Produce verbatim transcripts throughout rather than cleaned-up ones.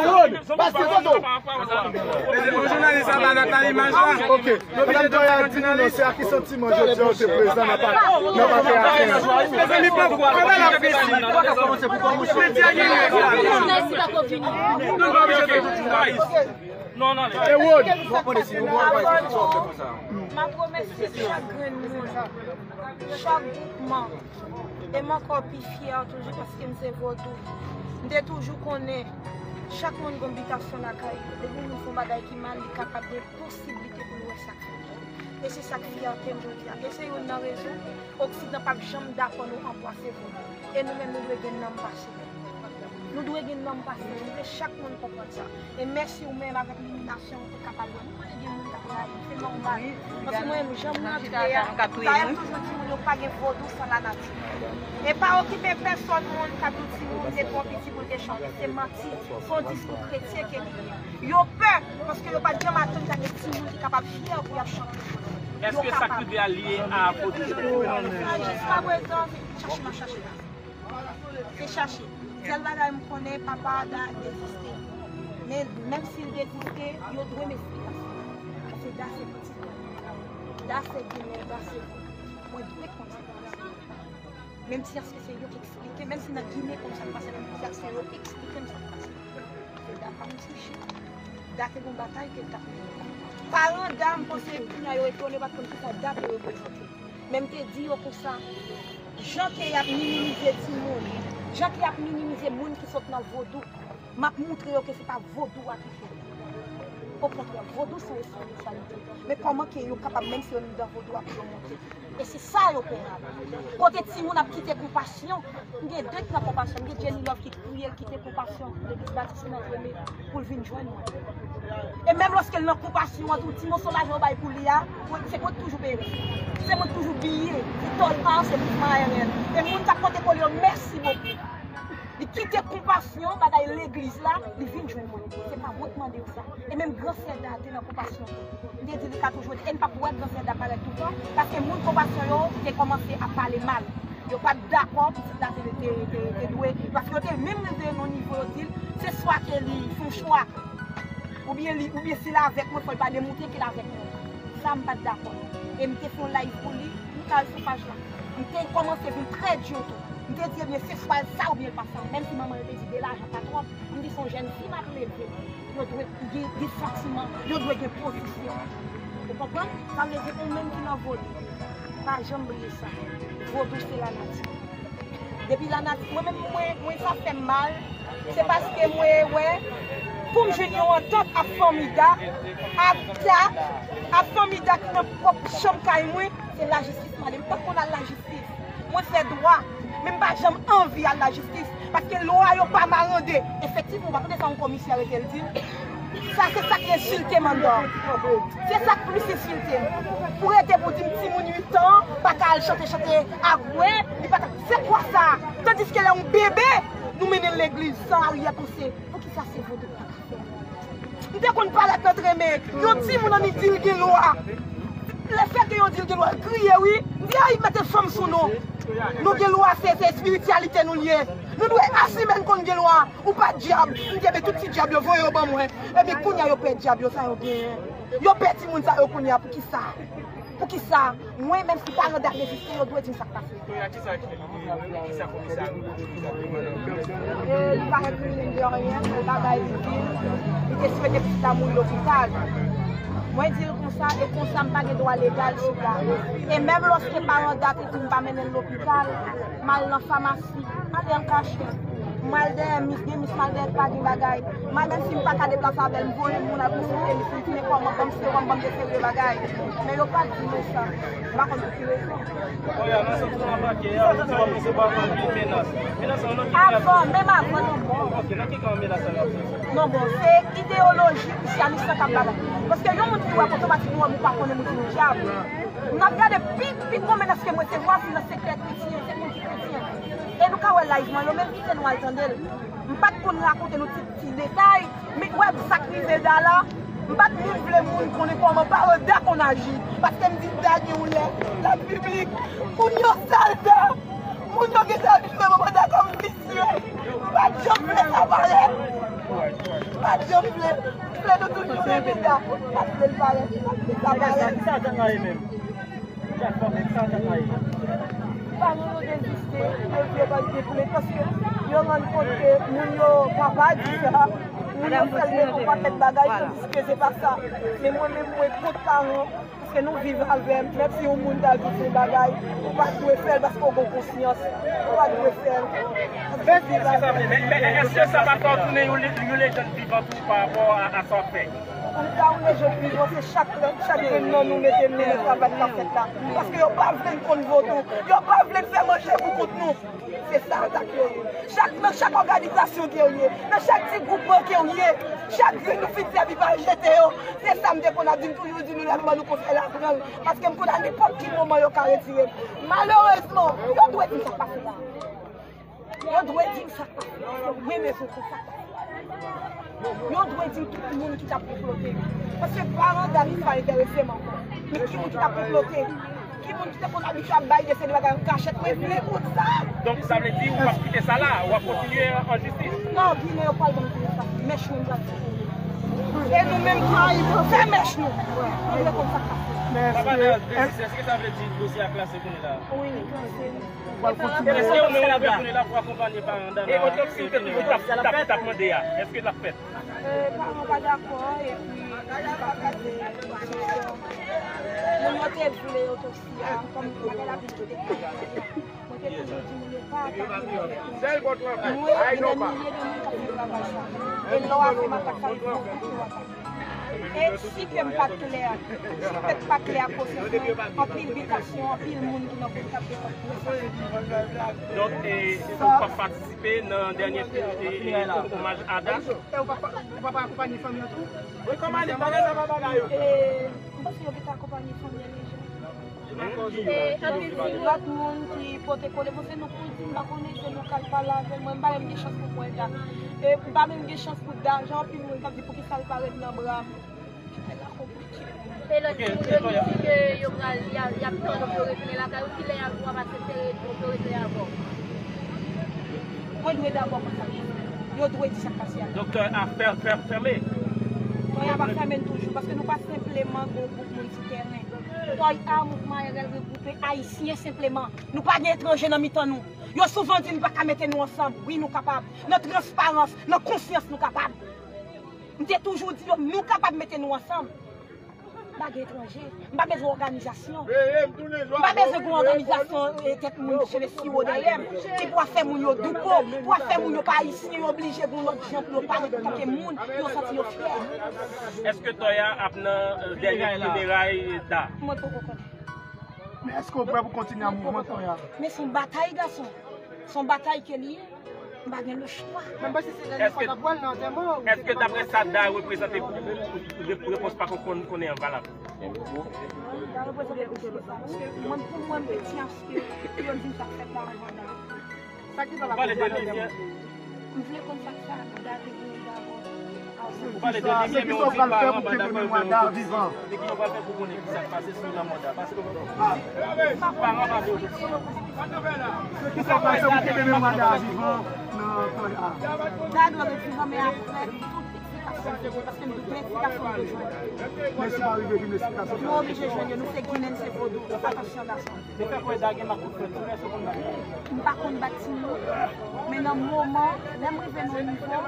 Rod, pase foto. Yon jounalis ap adak nan imaj la. Ok. Madan Doya di nou non, se ak ki santiman jodi a ou te prezan nan pa, nan pati a. Mezanmi, pran, pran bal ap fini. Mèsi pa kontinye. Non, non, non. E Rod. M ap remèsye chak grenn moun, chak gwoupman. E m ankò pi fyè toujou paske m se vodou. M te toujou konnen, chak moun gon bitasyon lakay li. Depi moun fè yon bagay ki mal, li kapab gen posiblite pou l wè sa k fèt. E se sa k fyète m jodi a. E se youn nan rezon Oksidan p ap janm dakò nou anbrase vodou. E nou menm, nou dwe gen nanm pase. Nou dwe gen nanm pase. M vle chak moun konprann sa. E mèsi ou menm avèk liminasyon ou te ka pale. Nou konnen gen moun k ap rayi, se nòmal. Paske mwen menm, jan m rantre a, dayè m toujou di moun yo pa gen vodou san lanati. E pa okipe pèsòn moun k ap di timoun te twò piti pou l te chante, se manti. Se yon diskou kretyen ke li ye. Yo pè, paske yo pa t janm atann ta gen timoun ki kapab fyè pou y ap chante vodou. Èske sa k rive a lye a vodou? Jiskaprezan, se chache m ap chache la. Se chache. Sèl bagay m konnen, papa Da deziste. Men, menm si l deziste, yo dwe m esplikasyon. Se Da se pitit mwen. Da se Ginen, Da se mwen. Mwen dwe konn sa k pase. Menm si èske se yo ki eksplike, menm si nan Ginen konn sa k pase, menm si èske yo eksplike m sa k pase. Se Da pa m ti chita. Da te gon batay ke l t ap mennen. Paran Da, m panse kounye a yo etone, yo pa t konn kisa Da te reprezante. Men m te di yo konsa, jan ke y ap minimize timoun, jan ke y ap minimize moun ki sot nan vodou, m ap moutre yo ke se pa vodou a ki fè l. Okontrè, vodou se yon espirityalite. Men kòman ke yo kapab, menm si yo nan vodou a, pou yo monte? E se sa yo pè a. Kote timoun ap kite konpasyon, m gen de ki nan konpasyon, m gen Jenny Love ki priye, l kite konpasyon, legliz batis nan Treme, pou l vin jwenn mwen. E menm lòske l nan konpasyon an tou, ti moso lajan yo bay pou li a, mwen, se mwen ki toujou peye. Se mwen ki toujou biye, ti tòl pa, se mouvman A R N. E moun k ap pote kole yo, mèsi bokou. Li kite konpasyon, bagay legliz la, li vin jwenn mwen. Se pa mwen ki mande l sa. E menm gran sè Da te nan konpasyon. M te di li ka toujou ede, e n p ap wè gran sè Da parèt toutan, paske moun konpasyon yo te kòmanse ap pale mal. Yo pa t dakò pitit la te, te, te, te dwe, paske yo te menm rive nan yon nivo, yo di l, se swa ke li fè yon chwa, oubyen li, oubyen si l avèk mwen, fò l pa demontre ke l avèk mwen. Sa m pa t dakò. E m te fè yon live pou li, m t al sou paj la. M te kòmanse vin trè di tou. M te di, ebyen, se swa sa oubyen l pa sa. Menm si manman yo te di de lajan pa twòp, m di se yon jèn fi m ap leve. Yo dwe gen, gen santiman, yo dwe gen pozisyon. Ou konprann? Sa vle di ou menm ki nan vodou, pa janm bliye sa. Vodou se lanati. Depi lanati, mwen menm, mwen, mwen sa fè m mal, se paske mwen wè, pou m jwenn yon antant ak fanmi Da, ak Da, ak fanmi Da ki nan pwòp chanm kay mwen, se lajistis m ale. M pa t konn al lajistis. Mwen fè dwa, men m pa janm anvi al lajistis, paske lwa yo pa marande. Efektivman, ou pa tande sa yon komisè rete l di m? Sa se sa k ensilte m anndan. Se sa k plis ensilte m. Pou rete pou di m timoun uit an pa ka al chante, chante agwe, li pa ta, se kwa sa? Tandiske lè yon bebe, nou mennen l legliz san aryè panse. Poukisa se vodou pa ka fè? M te konn parèt nan Treme, yon timoun annik di l gen lwa. Lefètke yo di l gen lwa, l kriye wi. M di, ay, mete fanm sou nou. Nou gen lwa, se, se espirityalite nou l ye. Nou dwe asime n konn gen lwa. Ou pa dyab. M di, ebyen, tout ti dyab yo, voye yo ban mwen. Ebyen, kounye a yo pè dyab yo, sa yo genyen. Yo pè timoun sa yo kounye a, poukisa? Poukisa? Mwen, menm si paran Da egziste, yo dwe di m sa k pase. Kounye a, kisa ki rive menm? Kisa komisè a rive? E, li pa renkrimine de anyen, se bagay li di, li te swete pitit la mouri lopital. Mwen di l konsa, e konsa m pa gen dwa legal sou Da. E menm lòske paran Da te di m pa mennen l lopital, m al nan famasi, ale an kachèt. M al dèyè mis, gen mis m al dèyè pa gen bagay. M al menm si m pa ka deplase avè l, m voye moun al konsilte mis, m di men kòman, ban m sewòm, ban m de seri de bagay. Men yo pa t di mwen sa. M pa konn pou ki rezon. Avan, menm avan nan mò. Non, bon, se ideyoloji krisyanis lan k ap bagay. Paske yon moun ki wè otomatikman wè m ou pa konnen moun ki yon dyab. M ap gade pi, pi gwo menas ke mwen se vwazen nan sektè kretyen, se moun ki kretyen. E nou ka wè live mwen, yo menm kite nou al tande l. M pa t konn rakonte nou ti, ti detay, men wè sa k rive Da la, m pa t menm vle moun konnen kòman paran Da konn aji. Paske m di Da gen yon lè, l ap piblik. Moun yo sal Da. Moun yo gentan vin wè manman Da kòm visye. M pa t janm vle sa parèt. Pa t janm vle, vle nou toujou renmen Da. Pa t vle l parèt, pa t vle sa parèt. Ki sa w t ap mare menm? Ki sa w t ap mare? Paran yo deziste, yo di yo pral depoule paske yo rann kont ke moun yo pa pa di sa. Moun yo fè l met yon pakèt bagay, tandis ke se pa sa. Men mwen menm, mwen kont paran. Paske nou viv avè m, menm si yon moun ta di yon bagay, ou pa dwe fè l paske w gen konsyans. Ou pa dwe fè l. Men, men èske sa pa fè w tounen yon le-, yon lejann vivan tou pa rapò a, a sa w ap fè? Pou m ta yon lejann vivan, se chak, chak grenn nan nou mete men nan travay n ap fè la. Paske yo pa vle n konn vodou. Yo pa vle n fè manje pou kont nou. Se sa atak yo ye. Chak, nan chak òganizasyon ke w ye, nan chak ti gwoupman ke w ye, chak grenn nou fin sèvi pa jete yo. Se sa m te konn ap di, m toujou di nou lè m ban nou konsèy la, pran l. Paske m konn a nenpòt ki moman yo ka retire m. Malerezman, yo dwe di m sa k pase la. Yo dwe di m sa k pase la. Paske mwen menm, se sa k pase la. Yo dwe di m tout moun ki t ap konplote. Paske paran Dani pa enterese m ankò. Men ki moun ki t ap konplote? Ki moun ki te konn abitye ap bay de seri de bagay an kachèt? Mwen vle konn sa. Donk, sa vle di ou p ap kite sa la, w ap kontinye an jistis? Non, Ginen yo pral ban m tout sa. Mèch mwen pral fè. E nou menm tou, fè mèch nou. Nou vle konn sa k pase. Papa Dayos, deziste, èske sa vle di dosye a klase kounye la? Wi, li klase. Èske ou menm ou vle kounye la pou akonpanye paran Dana? E otopsi ou te toujou t ap, t ap, t ap mande a, èske l ap fèt? E, paran pa dakò, epi li pa poze kesyon. Moun yo te vle otopsi a, kòm bagay la vin tou deklarasyon. Mwen te toujou di moun yo pa atake. Mwen, gen dè milye de moun k ap fè travay sa. E lè w ap fè matak sa, li pran kont ou atake. E si ke m pa t klè, si m pèt pa klè ak konsèy mwen, anpil bitasyon, anpil moun ki nan kote k ap defann mwen sa. Donk, e, ou p ap patisipe nan dènye, e, e, omaj a Da? E ou p ap, ou p ap akonpanye fanmi an tou? Wi, kòman li, bagay sa pa bagay yo. E, m panse yo gentan akonpanye fanmi an deja. E anpil ti lòt moun ki pote kole. Bon, se nou pou l di, m pa konnen, se nou k al pale avè l. Mwen, m pa menm gen chans pou m wè Da. E m pa menm gen chans pou Da. Jan anpil moun k ap di, poukisa l pa ret nan bra m? Bagay la konplike. E lòt ti moun yo di si ke yo pral, y a, y ap tann pou yo retounen lakay ou, kilè y ap, w ap aksepte pou yo retounen avè w? Mwen dwe dabò konn sa k pase. Yo dwe di sa k pase a. Doktè a fè, fè, fèmen. Tòy a pa fèmen toujou, paske nou pa senpleman gwo gwoup moun sou tèren. Tòy a, mouvman R L regwoupe Ayisyen senpleman. Nou pa gen etranje nan mitan nou. Yo souvan di nou pa ka mete nou ansanm. Wi, nou kapab. Nan transparans, nan konsyans, nou kapab. M te toujou di yo, nou kapab mete nou ansanm. M pa gen etranje. M pa bezwen òganizasyon. M pa bezwen gen yon òganizasyon, e, tèt moun ki cheve siwo dèyè m, ki pou ap fè moun yo douko, pou ap fè moun yo pa ayisyen, yo oblije gen yon lòt jan pou yo parèt antanke moun, pou yo santi yo fyè. Èske Tòy a ap nan, e, dènye fineray Da? Mwen poko konnen. Men èske w prè pou kontinye ak mouvman Tòy a? Men se yon batay, gason. Se yon batay ke li ye. M pa gen lechwa. Menm pa si se dènye fwa n ap wè l nan antèman. Èske daprè sa Da reprezante pou ou, ou, ou, repons pa konn konnen an valab? Da reprezante plis ke sa. Mwen, pou mwen, m te tyen aske pou yo di m sa k fèt la anvan Da. Sa ki valab pou Da nan antèman? M vle konn sa k sa Da te genyen dabò. Ou pale de limyè, men ou di paran pa dakò, men ou di, men kisa w pral fè pou konnen kisa k pase sou lanmò Da? Paske paran pa vle. Se kisa w pral fè pou kenbe memwa Da vivan nan Tòy a? Da dwe ret vivan, men apre tout eksplikasyon m te jwenn, paske m gen plen eksplikasyon m te jwenn. Men si w pa rive jwenn eksplikasyon sa yo? Nou oblije jwenn yo, nou se Ginen, se vodou. Atansyon, gason. Li fè kwè Da gen mak pou frèt, ou lè se konn bat. M pa konn bat timoun, men nan moman, lè m rive nan nivo,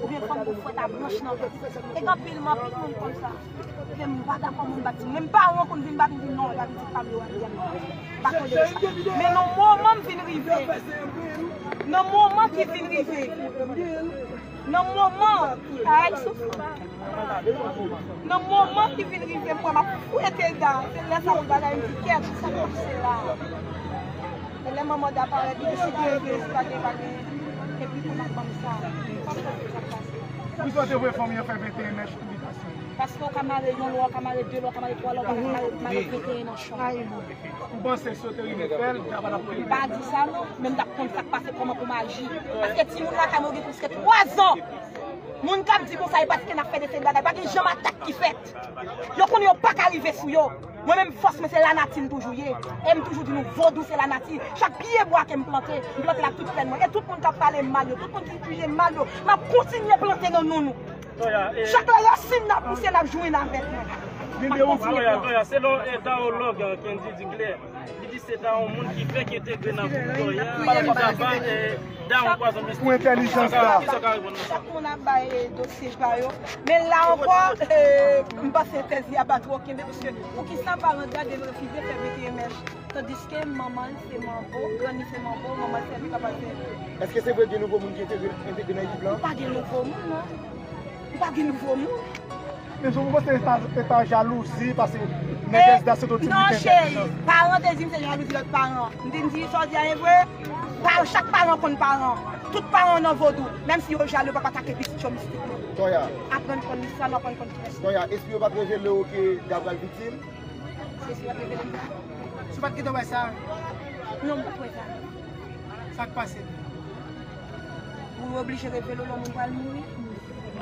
oubyen fò m pou frèt a blanch nan tèt. E gen anpil, men anpil moun konn sa. Ke m pa dakò moun bat timoun. Menm paran konn vin bat m, di non, la pitit pa m yo ap di a. M pa tande de sa. Men nan moman m vin rive, nan moman ki vin rive, nan moman, ay, soufri. Nan moman ki vin rive, m wè m ap fwete Da. Se lè sa pou bagay m di, kèt, sa k pase la? E lè manman Da parèt, li deside, li pa gen, pa gen. Epi pou n ap ban m sa. Kòman sa pase? Poukisa w te voye fanmi an fè venteyen mèch pou bitasyon? Paske w ka mare yon lwa, w ka mare de lwa, w ka mare twa lwa, w pa ka mare, mare venteyen nan chòm. Ou panse si yo te rive fè l, Da pa t ap fè l? M pa di sa non, men m t ap konn sa k pase, kòman pou m aji. Paske timoun lakay mwen gen plis ke twa zan. Moun k ap di konsa, e paske n ap fè de seri bagay. Pa gen janm atak ki fèt. Yo konnen yo pa ka rive sou yo. Mwen menm, fòs mwen, se lanati m toujou ye. E m toujou di nou, vodou se lanati. Chak pye bwa ke m plante, m plante l ak tout pèn mwen. E tout moun k ap pale m mal yo, tout moun ki touye m mal yo, m ap kontinye plante nan non nou. Chak la rasin n ap pouse, n ap jwenn avèk nou. M ap kontinye plante. Selon, eh, Taològ, eh, Kendy di klè, li di se ta yon moun ki fèk entegre nan gwoup Toya, ki ta ba, eh, Dawon pwazon mistik. Pou entèlijans la. Kisa w ka reponn nan sa? Chak moun ap bay, eh, dosye pa yo. Men la ankò, eh, m panse tèz li a pa twò kenbe, paske poukisa paran Dade refize fè venteyen mèch, tandiske manman l se manbo, grann li se manbo, manman l sèvi, papa l sèvi. Èske se vre gen nouvo moun ki entegre, entegre nan ekip la? Pa gen nouvo moun, non. Pa gen nouvo moun. Men jan mwen panse se ta, se ta jalouzi, paske nègès da se to di non, cheri, paran te di m se jalouzi lòt paran. M te di, sa w di a e vre, pa, chak paran konn paran. Tout paran nan vodou, menm si yo jalou, yo p ap atake pitit yo mistik non. Toya. Aprann konn li sa, nou aprann konn kiyès li. Toya, espri yo pa t revele w ke Da pral viktim? Espri yo pa t revele m sa? Si w pa t gentan wè sa? Non, m pa t wè sa. Sa k pase? Ou oblije revele w lè yon moun pral mouri?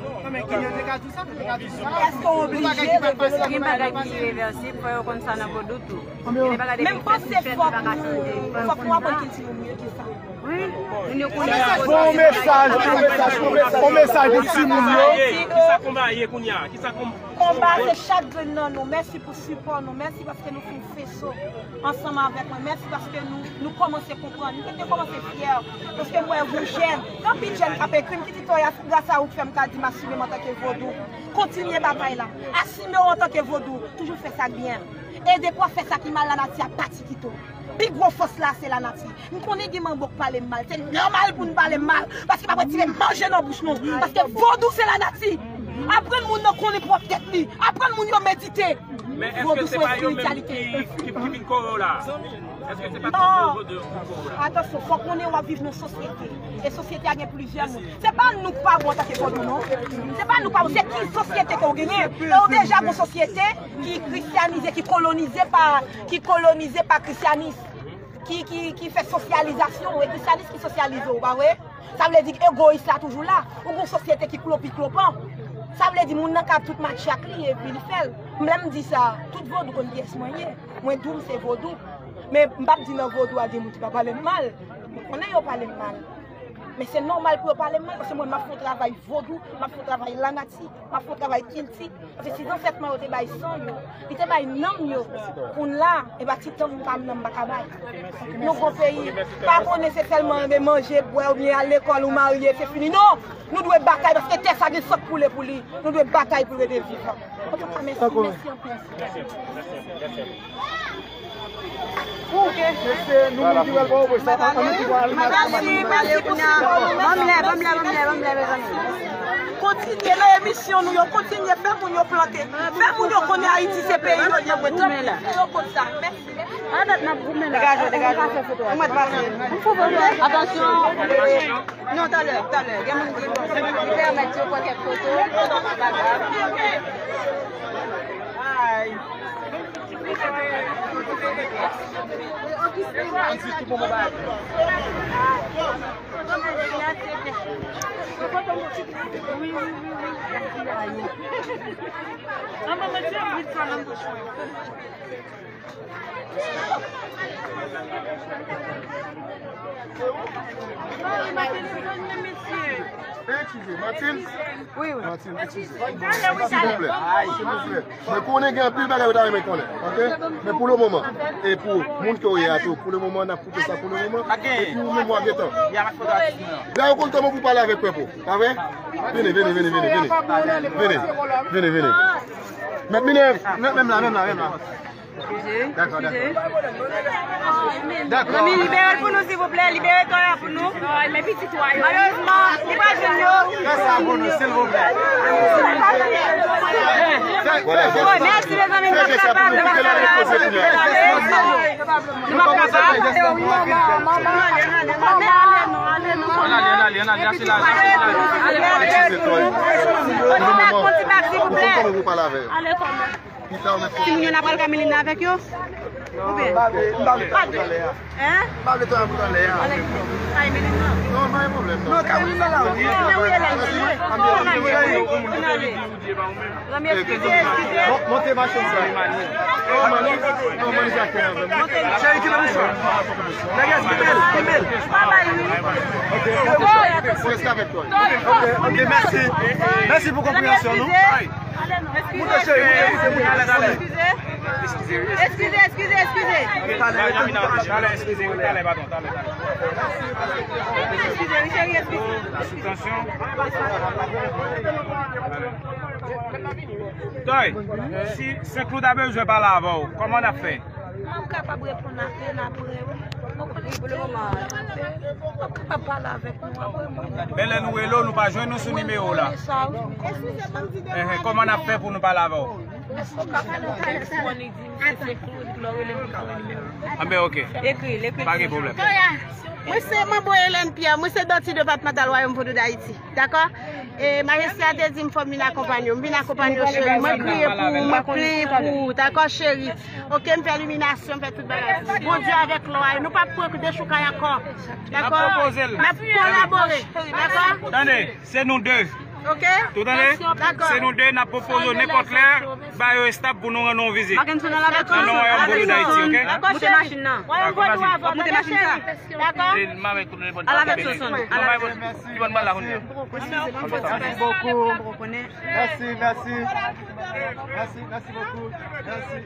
Non, men Kenny te ka di sa, te ka di sa. Èske w oblije revele w? Gen bagay ki irevèsib, fò yo konn sa nan vodou tou. Gen de bagay depi fèt li fèt, li pa ka chanje. Fòk nou aprann kilti nou miye ke sa. Wi, moun yo konnen. Bon mesaj, bon mesaj, bon mesaj pou timoun yo. Kisa konba ye kounye a? Kisa konba? Konba se chak grenn nan nou. Mèsi pou sipò nou. Mèsi paske nou fè yon feso ansanm avèk mwen. Mèsi paske nou, nou kòmanse konprann. Nou te kòmanse fyè. Paske m wè yon jèn, gen anpil jèn k ap ekri m ki di, Toya, se gras a ou k fè m ka di m asime m antanke vodou. Kontinye batay la. Asime w antanke vodou. Toujou fè sa k byen. Ede pou w ap fè sa ki mal, lanati ap pati kite w. Pi gwo fòs la se lanati. M konnen gen manbo k pale m mal. Se nòmal pou n pale m mal. Paske m ap retire manje nan bouch nou. Paske vodou se lanati. Aprann moun nan konnen pwòp tèt li. Aprann moun yo medite. Men èske se pa yo menm ki, ki, ki vin kore w la? Èske se pa tout moun vodou yo ki vin kore w la? Atansyon, fòk konnen w ap viv nan sosyete. E sosyete a gen plizyè moun. Se pa nou k pa bon antanke vodou, non. Se pa nou k pa bon. Se ki sosyete ke w genyen. E w deja gon sosyete ki kristyanize, ki kolonize pa, ki kolonize pa krisyanis. Ki, ki, ki fè sosyalizasyon w, e krisyanis ki sosyalize w, pa vre? Sa vle di egoyis la toujou la. Ou gon sosyete ki klopi klopan. Sa vle di moun nan ka ap tout match ak li, epi li fè l. Lè m di sa, tout vodou konn kiyès mwen ye. Mwen di w m se vodou. Men m p ap di nan vodou a gen moun ki pa pale m mal. Mwen konnen yo pale m mal. Men se nòmal pou yo pale m mal, paske mwen m ap fè yon travay vodou, m ap fè yon travay lanati, m ap fè yon travay kilti. Paske si zansèt mwen yo te bay san yo, li te bay nanm yo, kounye a, e pa ti tanm ou pa m nan m pa ka bay. Nou gon peyi, pa konnen se sèlman de manje, bwè, oubyen al lekòl ou marye, se fini. Non! Nou dwe batay, paske tè sa gen san k koule pou li. Nou dwe batay pou l rete vivan. Antouka, mèsi, mèsi anpil. Ok. Mesye, nou moun ki wè l pa wè sa, an, an nou ki wè animasyon. Mèsi, mèsi pou sipò nou. Ban m lè, ban m lè, ban m lè, ban m lè, mezanmi. Kontinye nan emisyon nou yo, kontinye fè moun yo plante. Fè moun yo konnen Ayiti se peyi yo ye. Fè yo konn sa. Mèsi. A dat n ap goumen la. Degaje, degaje. Ou mèt pase. Atansyon. Non, talè, talè. Gen moun ki, bon, li pèmèt yo pran kèk foto. Pa grav. Ay. Ann swiv tout moman bagay. Wi, wi, wi, wi. An ban mwen ti bwit sa nan bouch mwen. Eskize, Matilde. Wi, wi. Matilde, eskize. Silvouplè, silvouplè. Men konnen gen anpil bagay yo ta renmen konnen, ok? Men pou le moman, e pou moun ke w ye a tou, pou le moman, n ap koupe sa pou le moman. Epi ou menm w a gentan. Lè yo konn kòman pou pale avèk pèp ou, pa vre? Vini, vini, vini, vini, vini. Vini, vini, vini. Mèt Minèv, menm la, menm la, menm la. Eskize, eskize. Dakò, dakò. Dakò. Zanmi, libere l pou nou, silvouplè. Libere Toya pou nou. Men pitit wa yo. Malerezman, li pa jwenn yo. Fè sa pou nou, silvouplè. Mèsi, mezanmi, nou p ap kapab, nou p ap kapab. Nou p ap kapab. Ann ale, ann ale, ann ale, ann ale, ann ale, ann ale, ann ale. Yon ti bak, yon ti bak, silvouplè. Ale kòmè. Timoun yo, n a pral ka Melinda avèk yo? Oubyen? M pa vle, m pa vle pran lè a. Hein? M pa vle pran lè a. Ale. Kay Melinda. Non, pa gen pwoblèm, non. Non, kay Melinda la, wi. Men wi, Hélène, wi. Ann ale, ann ale. Zanmi, eskize, eskize. Bon, monte machin sa. Cheri, ki menm sa. Nèg, eskize, eskize. Ok, ok, mèsi. Mèsi pou konpreyansyon nou. Moute, cheri, moute, moute, moute. Eskize, eskize, eskize. Talè, talè, eskize, wi, talè, padon, talè, talè. Eskize, wi, cheri, eskize. Sou tansyon. Toy, si Senklou ta bezwen pale avè w, kòman n ap fè? Mwen kapab reponn apèl apre, wi. Ou konnen pou le moman. Mwen kapab pale avèk nou apre, mwen. Men lè nou rele w, nou pa jwenn nou sou nimewo la. Sa, wi. Enhen, kòman n ap fè pou nou pale avè w? Èske w ka fè nou tèks pou nou di misye Senklou, epi lè w rele m, ou ka wè nimewo. Anben, ok. Ekri l, ekri l. Pa gen pwoblèm. Mwen se Manbo Hélène Pierre, mwen se dòti depatmantal Wayòm Vodou Dayiti. Dakò? E majeste a te di m fò m vin akonpanye w. M vin akonpanye w, cheri. Mwen priye pou ou, mwen priye pou ou. Dakò, cheri? Ok, m fè liminasyon, m fè tout bagay. Bondye avèk lwa, e nou p ap pran dechoukay ankò. Dakò? N ap kolabore. Dakò? Tande, se nou de. Ok? Ou tande? Dakò. Se nou de, n ap pwopoze w nenpòt lè, ba yo estab pou nou rann ou vizit. Nan non Wayòm Vodou Dayiti, ok? Dakò, cheri. Wayòm Vodou a vòt. Dakò, cheri. Dakò? Al avèk Sonsonn. Al avèk Sonsonn. Mèsi bokou. Mèsi, mèsi. Mèsi, mèsi bokou. Mèsi.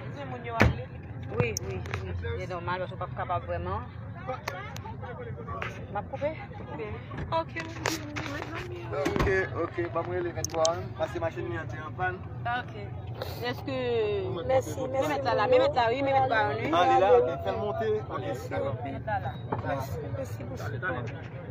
Wi, wi, wi. Se nòmal, paske w p ap kapab vrèman. M ap koupe? Ok. Ok, ok. Ban mwen rele vennntwa an. Paske machin li an te an pàn. Ok. Èske... Mèsi, mèsi. Men mèt la la, men mèt la, wi, men mèt la, wi. Ah, li la, ok. Fè l monte. Ok, dakò. Men mèt la la. Mèsi, mèsi, mèsi.